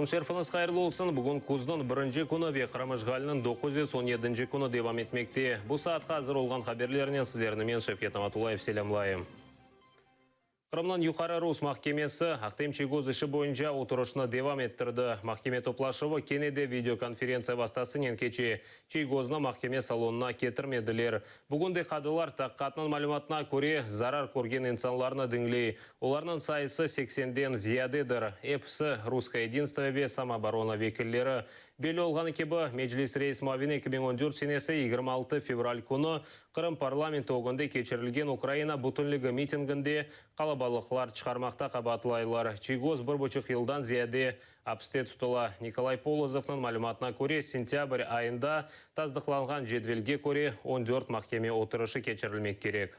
Kün şerifiñiz hayırlı olsun! Bugün küzniñ birinci künü ve Qırım işğaliniñ 917 künü devam etmekte. Bu saatqa azır olğan haberlernen sizlerni men, Şevket Namatullayev, selâmlayım. Qırımnıñ Yuqarı rus mahkemesi Ahtem Çiygoz işi boyunca oturışnı devam ettirdi. Mahkeme toplaşuvı kene de videokonferentsiya vastasınen keçe. Çiygoznı mahkeme salonına ketirmediler. Bugün de qadılar taqiqatnıñ malümatına köre, zarar körgen insanlarnı diñley. Olarnıñ sayısı seksenden ziyadedir. Episi, Russkoye yedinstvo ve samooborona vekilleri. Belli olğanı kibi, Meclis reis muavini 2014 senesi 26 fevral künü Qırım parlamenti ögünde keçirilgen Ukraina bütünligi mitinginde qalabalıqlar çıqarmaqta qabaatlaylar. Çiygoz bir buçuq yıldan ziyade apiste tutula. Nikolay Polozovnıñ malümatına köre, sentâbr ayında tasdıqlanğan cedvelge köre 14 mahkeme oturışı keçirilmek kerek.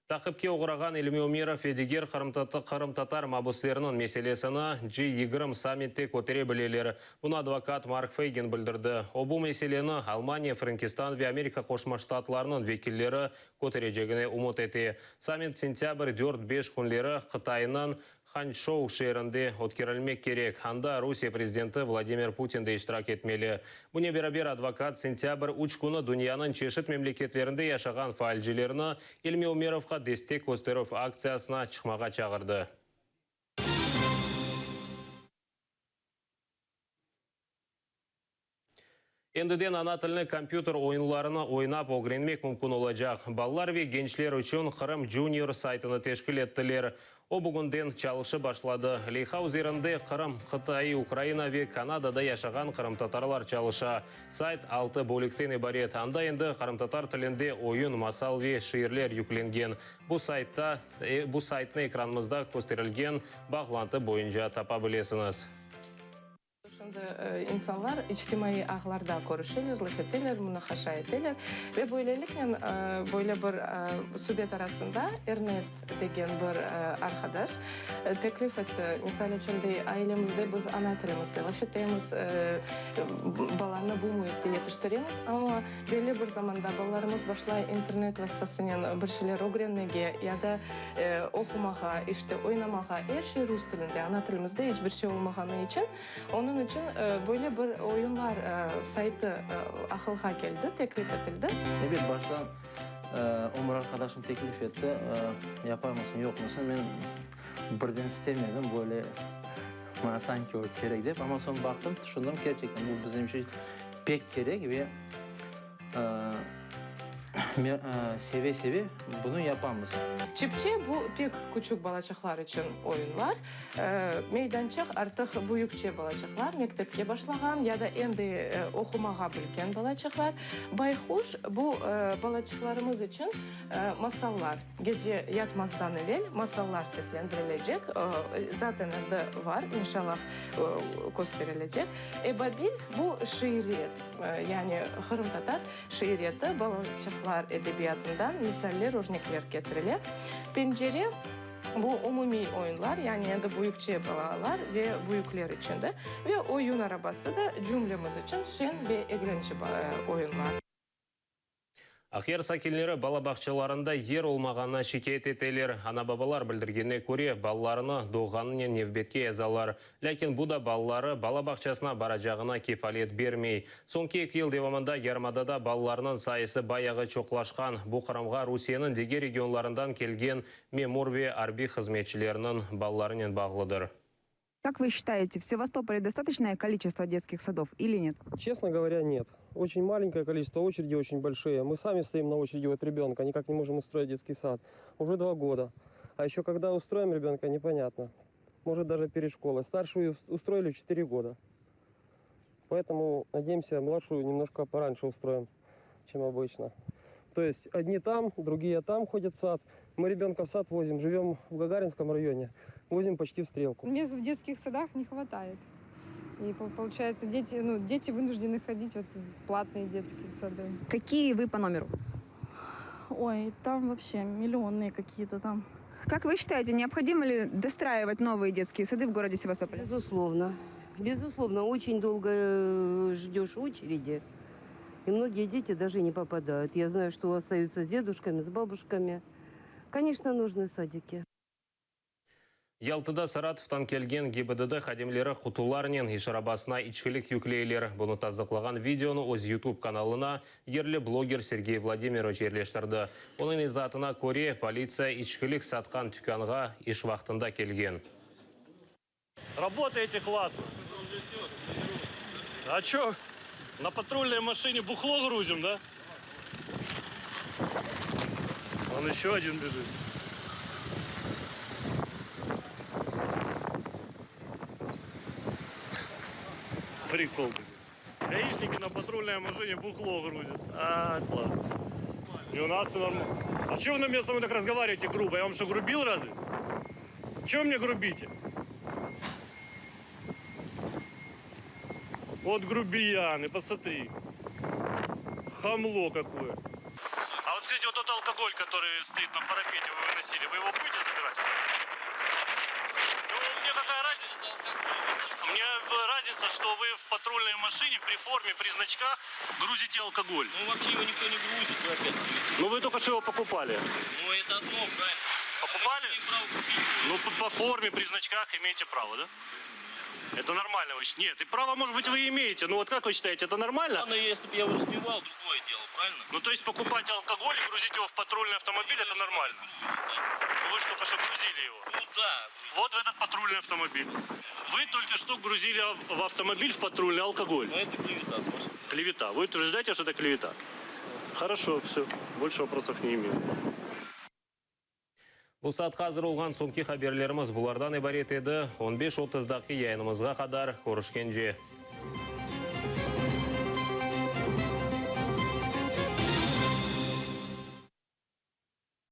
Taqipke oğrağan İlmi Umerov ve diger qırımtatar mabüsleriniñ meselesini G 20 sammitte kötere bileler. Bunı advokat Mark Feygin bildirdi. O, bu meseleni Almaniya, Frenkistan ve Amerika Qoşma Ştatlarınıñ vekilleri köterecegine ümüt ete. Sammit sentâbr dört-beş künleri Qıtaynıñ Hançjou şeerinde ötkerilmek kerek, anda Rusiye prezidenti Vladimir Putin de iştirak etmeli. Bunen beraber, advokat sentâbr üç künü dünyanıñ çeşit memleketlerinde yaşağan faalcilerni İlmi Umerovqa destek kösterüv aktsiyasına çıqmağa çağırdı. Endiden ana tilini kompyuter oyunlarını oynap ögrenmek mümkün olacaq. Balalar ve gençler içün Qırım Junior saytını teşkil ettiler. O, bugünden çalışıp başladı. Leyha üzerinde Qırım, qıtaiy Ukraina ve Kanadada yaşağan qırımtatarlar çalışa. Sayt altı bölükten ibaret. Anda endi qırımtatar tilinde oyun, masal ve şiirler yüklengen. Bu saytta bu saytnı ekranımızda kösterilgen bağlantı boyunca tapa bilesiñiz. Şimdi insanlar içtimaiy ağlarda körüşeler, laf eteler, munaqaşa eteler ve böyleliknen böyle bir subet arasında Ernest degen bir arqadaş teklif etti, misal içün, dey, ailemizde biz ana tilimizde laf etemiz, balanı bu müitte yetiştiremiz, amma belli bir zamanda balalarımız başlay internet vastasınen bir şeyler ögrenmege ya da Oqumağa, işte, oynamağa, er şey rus tilinde, ana tilimizde iç bir şey olmağanı içün, onıñ içün böyle bir oyunlar saytı aqılğa keldi, teklif etildi. Ebet, baştan ömür arqadaşım teklif etti, yaparmısıñ, yoqmısıñ, men birden istemedim, böyle maña sanki o kerek dep, amma soñ baqtım, tüşündim, kerçekten bu bizim içün pek kerek ve Seve-seve bunı yapamız. Çipçe, bu pek küçük balaçıqlar içün oyunlar. Meydançıq, artıq büyükçe balaçıqlar, mektepke başlağan ya da endi oqumağa bilgen balaçıqlar. Bayquş, bu balaçıqlarımız içün masallar, gece yatmazdan evel masallar seslendirilecek, zaten endi var, inşallah, kösterilecek. Ebabil, bu şiiriyet, yani qırımtatar şiiriyeti, balaçıqlar edebiyatından misaller, örnekler ketirile. Pencere, bu umumiy oyunlar, yani endi büyükçe balalar ve büyükler içün de, ve oyun arabası da cümlemiz içün şeñ ve eglençi oyunlar. Aqyar sakinleri bala bağçalarında yer olmağanına şikâyet eteler. Ana-babalar bildirgenine köre, balalarını doğğanınen nevbetke yazalar. Lâkin bu da balaları bala bağçasına baracağına kefalet bermey. Soñki eki yıl devamında yarımadada balalarnıñ sayısı bayağı çoqlaşqan. Bu Qırımğa Rusiyeniñ diger regionlarından kelgen memur ve arbiy hızmetçilerniñ balalarınen bağlıdır. Как вы считаете, в Севастополе достаточное количество детских садов или нет? Честно говоря, нет. Очень маленькое количество, очереди очень большие. Мы сами стоим на очереди от ребенка, никак не можем устроить детский сад. Уже два года. А еще когда устроим ребенка, непонятно. Может, даже перед школой. Старшую устроили в 4 года. Поэтому, надеемся, младшую немножко пораньше устроим, чем обычно. То есть одни там, другие там ходят в сад. Мы ребенка в сад возим, живем в Гагаринском районе, возим почти в Стрелку. Мест в детских садах не хватает. И получается, дети, ну, дети вынуждены ходить вот в платные детские сады. Какие вы по номеру? Ой, там вообще миллионные какие-то там. Как вы считаете, необходимо ли достраивать новые детские сады в городе Севастополе? Безусловно. Безусловно, очень долго ждешь очереди. И многие дети даже не попадают. Я знаю, что остаются с дедушками, с бабушками. Конечно, нужны садики. Yaltada Saratovdan kelgen GİBDD hadimleri qutularnen iş arabasına içkilik yükleyler. Bunı tasdıqlağan videonı öz YouTube kanalına yerli bloger Sergey Vladimiroviç yerleştirdi. Onıñ izaatına köre, politsiya içkilik satqan tükânğa iş vaqtında kelgen. Работаете классно. А чё, на патрульной машине бухло грузим, да? Вон еще один бежит. Прикол. Гаишники на патрульной машине бухло грузят. А, класс. И у нас все нормально. А чего вы на меня со мной так разговариваете грубо? Я вам что, грубил разве? Чего мне грубите? Вот грубияны, посмотри. Хамло какое. А вот скажите, вот тот алкоголь, который стоит на парапете, вы выносили, вы его будете забирать? Ну, мне какая разница? Мне разница, что вы в патрульной машине при форме, при значках грузите алкоголь. Ну, вообще его никто не грузит, вы опять Ну, вы только что его покупали. Ну, это одно, правильно. Покупали? Имеем право купить. Ну, по, по форме, при значках имеете право, да? Это нормально вы считаете? Нет, и право, может быть, вы имеете. Но вот как вы считаете, это нормально? Главное, если бы я его распивал, другое дело, правильно? Ну, то есть покупать алкоголь и грузить его в патрульный автомобиль, это нормально? Ну, вы же только что грузили его. Ну, да. Вот в этот патрульный автомобиль. Вы только что грузили в автомобиль в патрульный алкоголь. Но это клевета с вашей стороны. Клевета. Вы утверждаете, что это клевета? Хорошо, все. Больше вопросов не имею. Bu saatqa azır olğan soñki haberlerimiz bulardan ibaret edi. On beş otuzdaki yayınımızğa qadar körüşkence.